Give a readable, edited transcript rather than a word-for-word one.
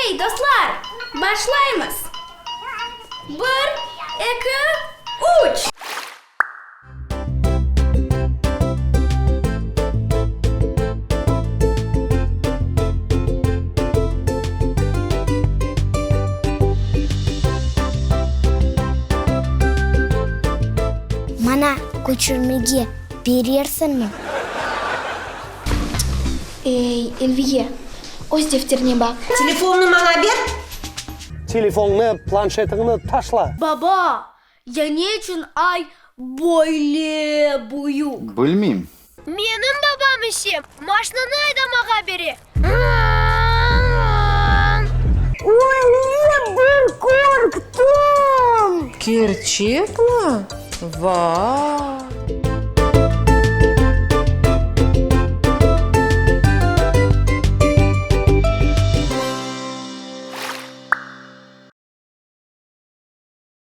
Ey, dostlar, başlaymız! Bir, eki, üç! Maña köçürmege berersiñmi? Ey, Elviye, öz defterine baq. Telefonnı maña ber! Telefonıñnı, planşetiñni taşla! Baba, ya ne içün ay böyle büyük? Bilmeyim. Menim babam ise maşnanı aydamağa bere. Öyle bir qorqtım! Kerçekmi? Vay!